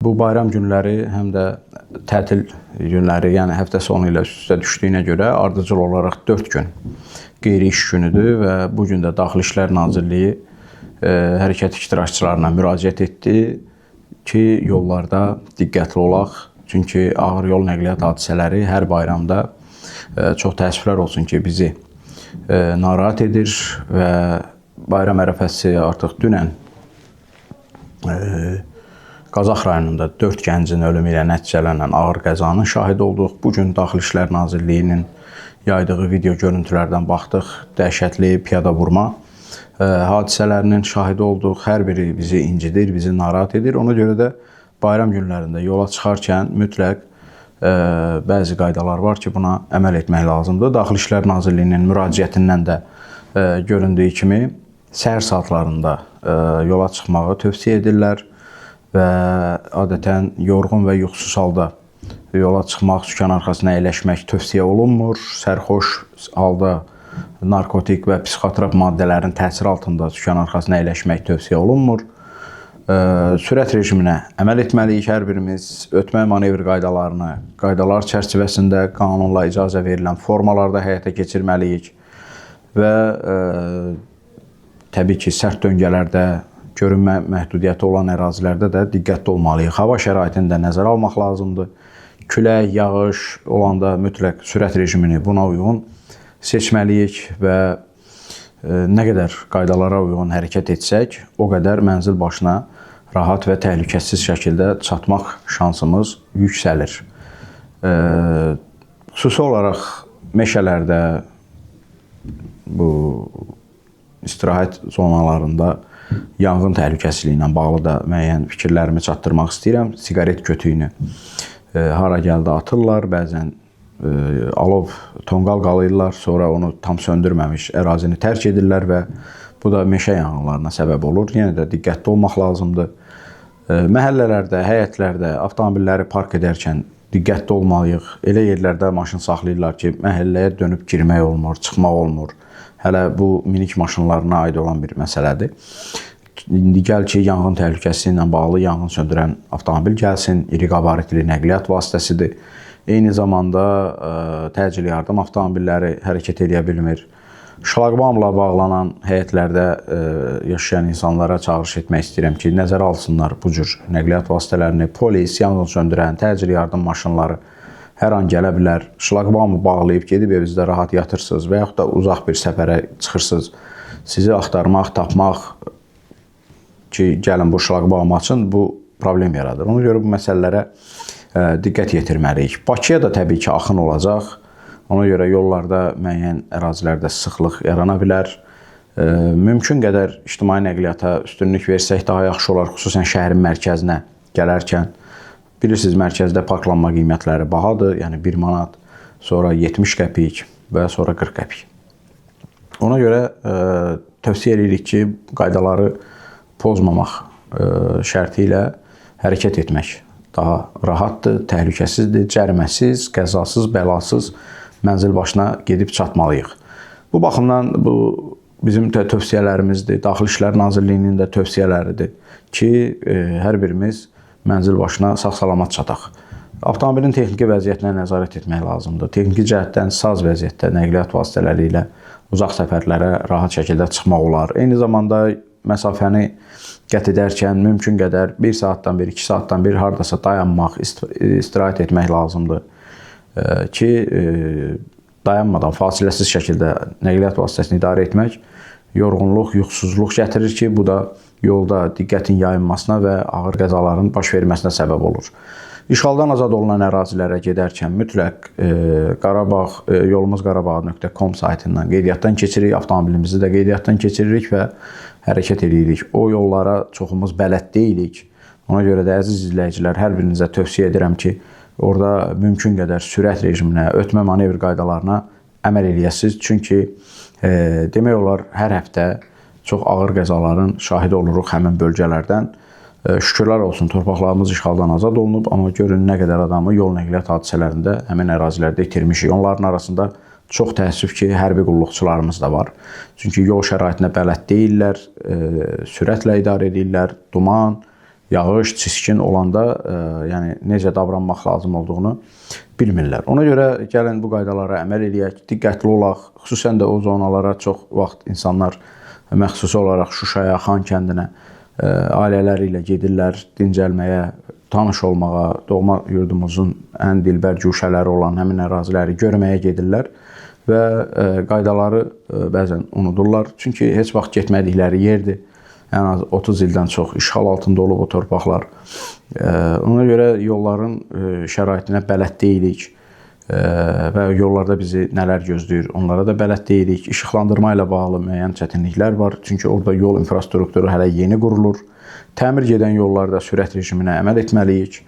Bu bayram günləri həm də tətil günləri, yəni həftə sonu ilə üst-üstə düşdüyünə görə ardıcıl olaraq 4 gün qeyri-iş günüdür və bu gün də Daxili İşlər Nazirliyi hərəkət iştirakçılarına müraciət etdi ki, yollarda diqqətli olaq. Çünki ağır yol nəqliyyat hadisələri hər bayramda çox təəssüflər olsun ki, bizi narahat edir və bayram ərəfəsi artıq dünən Qazax rayonunda 4 gəncin ölümü ilə nəticələnən ağır qəzanın şahidi olduq. Bu gün Daxili İşlər Nazirliyinin yaydığı video görüntülərdən baxdıq. Dəhşətli piyada vurma hadisələrinin şahidi olduq. Hər biri bizi incidir, bizi narahat edir. Ona görə də bayram günlərində yola çıxarkən mütləq bəzi qaydalar var ki, buna əməl etmək lazımdır. Daxili İşlər Nazirliyinin müraciətindən də göründüyü kimi səhər saatlarında yola çıxmağı tövsiyə edirlər və adətən yorğun və yuxusuz halda yola çıxmaq, sükan arxasına əyləşmək tövsiyə olunmur. Sərxoş halda narkotik və psixotrop maddələrin təsiri altında sükan arxasına əyləşmək tövsiyə olunmur. Sürət rejiminə əməl etməliyik hər birimiz. Ötmə manevr qaydalarını qaydalar çərçivəsində qanunla icazə verilən formalarda həyata keçirməliyik və təbii ki, sərt döngələrdə, görünmə məhdudiyyəti olan ərazilərdə də diqqətli olmalıyıq. Hava şəraitini də nəzərə almaq lazımdır. Külək, yağış olanda mütləq sürət rejimini buna uyğun seçməliyik və nə qədər qaydalara uyğun hərəkət etsək, o qədər mənzil başına rahat və təhlükəsiz şəkildə çatmaq şansımız yüksəlir. Xüsusi olaraq meşələrdə, bu istirahət zonalarında yanğın təhlükəsizliyi ilə bağlı da müəyyən fikirlərimi çatdırmaq istəyirəm. Siqaret kötüyünü hara gəldi atırlar, bəzən alov tonqal qalırlar, sonra onu tam söndürməmiş ərazini tərk edirlər və bu da meşə yanğınlarına səbəb olur. Yenə də diqqətli olmaq lazımdır. Məhəllələrdə, həyətlərdə avtomobilləri park edərkən diqqətli olmalıyıq. Elə yerlərdə maşın saxlayırlar ki, məhəlləyə dönüb girmək olmur, çıxmaq olmur. Hələ bu minik maşınlarına aid olan bir məsələdir. İndi gəl ki, yanğın təhlükəsizliyi ilə bağlı yanğın söndürən avtomobil gəlsin, iri qabaritli nəqliyyat vasitəsidir. Eyni zamanda təcili yardım avtomobilləri hərəkət eləyə bilmir. Şlaqbaumla bağlanan həyətlərdə yaşayan insanlara çağırış etmək istəyirəm ki, nəzərə alsınlar bu cür nəqliyyat vasitələrini. Polis, yanğın söndürən, təcili yardım maşınları hər an gələ bilər. Şlaqbaumu bağlayıb gedib evinizdə rahat yatırsınız və yaxud da uzaq bir səfərə çıxırsınız. Sizi axtarmaq, tapmaq ki, gəlin bu şlaqbaumu açın, bu problem yaradır. Ona görə bu məsələlərə diqqət yetirməliyik. Bakıya da təbii ki, axın olacaq. Ona görə yollarda müəyyən ərazilərdə sıxlıq yarana bilər. Mümkün qədər ictimai nəqliyyata üstünlük versək daha yaxşı olar, xüsusən şəhərin mərkəzinə gələrkən. Bilirsiniz, mərkəzdə parklanma qiymətləri bahadır, yəni 1 manat, sonra 70 qəpik və sonra 40 qəpik. Ona görə tövsiyə edirik ki, qaydaları pozmamaq şərti ilə hərəkət etmək daha rahatdır, təhlükəsizdir, cəriməsiz, qəzasız, bəlasız mənzil başına gedib çatmalıyıq. Bu baxımdan bu bizim də tövsiyələrimizdir, Daxili İşlər Nazirliyinin də tövsiyələridir ki, hər birimiz mənzil başına sağ-salamat çataq. Avtomobilin texniki vəziyyətinə nəzarət etmək lazımdır. Texniki cəhətdən saz vəziyyətdə nəqliyyat vasitələri ilə uzaq səfərlərə rahat şəkildə çıxmaq olar. Eyni zamanda məsafəni qət edərkən mümkün qədər 1 saatdan bir, 2 saatdan bir hardasa dayanmaq, istirahət etmək lazımdır ki, dayanmadan, fasiləsiz şəkildə nəqliyyat vasitəsini idarə etmək yorğunluq, yuxusuzluq gətirir ki, bu da yolda diqqətin yayınmasına və ağır qəzaların baş verməsinə səbəb olur. İşğaldan azad olunan ərazilərə gedərkən mütləq Qarabağ, yolumuzqarabağ.com saytından qeydiyyatdan keçiririk, avtomobilimizi də qeydiyyatdan keçiririk və hərəkət edirik. O yollara çoxumuz bələd deyilik. Ona görə də əziz izləyicilər, hər birinizə tövsiyə edirəm ki, orada mümkün qədər sürət rejiminə, ötmə manevr qaydalarına əməl eləyəsiniz. Çünki demək olar hər həftə çox ağır qəzaların şahidi oluruq həmin bölgələrdən. Şükürlər olsun, torpaqlarımız işğaldan azad olunub, amma görün nə qədər adamı yol nəqliyyat hadisələrində həmin ərazilərdə itirmişik. Onların arasında çox təəssüf ki, hərbi qulluqçularımız da var. Çünki yol şəraitinə bələd deyillər, sürətlə idarə edirlər, duman, Yağış, çiskin olanda yəni necə davranmaq lazım olduğunu bilmirlər. Ona görə gəlin bu qaydalara əməl eləyək, diqqətli olaq. Xüsusən də o zonalara çox vaxt insanlar məxsusi olaraq Şuşaya, Xankəndinə ailələri ilə gedirlər dincəlməyə, tanış olmağa, doğma yurdumuzun ən dilbər guşələri olan həmin əraziləri görməyə gedirlər və qaydaları bəzən unudurlar. Çünki heç vaxt getmədikləri yerdir. Ən az 30 ildən çox işğal altında olub o torpaqlar. Ona görə yolların şəraitinə bələd deyilik və yollarda bizi nələr gözləyir, onlara da bələd deyilik. İşıqlandırma ilə bağlı müəyyən çətinliklər var. Çünki orada yol infrastrukturu hələ yeni qurulur. Təmir gedən yollarda sürət rejiminə əməl etməliyik.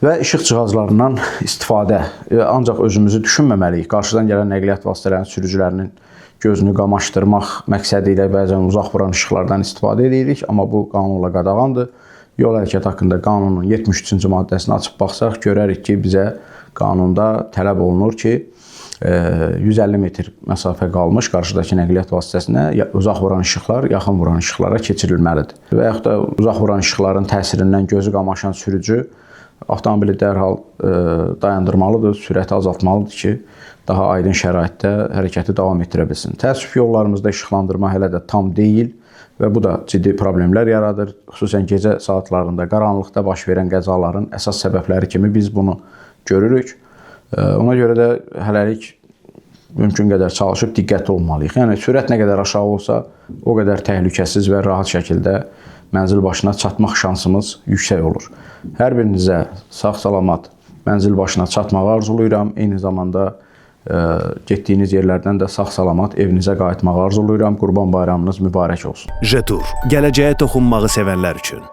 Və işıq cihazlarından istifadə. Ancaq özümüzü düşünməməliyik. Qarşıdan gələn nəqliyyat vasitələrinin sürücülərinin gözünü qamaşdırmaq məqsədi ilə bəzən uzaq vuran işıqlardan istifadə edirik, amma bu qanunla qadağandır. Yol hərəkəti haqqında qanunun 73-cü maddəsini açıb baxsaq, görərik ki, bizə qanunda tələb olunur ki, 150 metr məsafə qalmış qarşıdakı nəqliyyat vasitəsinə uzaq vuran işıqlar yaxın vuran işıqlara keçirilməlidir. Və yaxud da uzaq vuran işıqların təsirindən gözü qamaşan sürücü avtomobili dərhal dayandırmalıdır, sürəti azaltmalıdır ki, daha aydın şəraitdə hərəkəti davam etdirə bilsin. Təəssüf yollarımızda işıqlandırma hələ də tam deyil və bu da ciddi problemlər yaradır. Xüsusən gecə saatlarında qaranlıqda baş verən qəzaların əsas səbəbləri kimi biz bunu görürük. Ona görə də hələlik mümkün qədər çalışıb diqqətli olmalıyıq. Yəni sürət nə qədər aşağı olsa, o qədər təhlükəsiz və rahat şəkildə mənzil başına çatmaq şansımız yüksək olur. Hər birinizə sağ-salamat mənzil başına çatmağı arzulayıram. Eyni zamanda getdiyiniz yerlərdən də sağ-salamat evinizə qayıtmağı arzulayıram. Qurban Bayramınız mübarək olsun. Jetour, gələcəyə toxunmağı sevənlər üçün.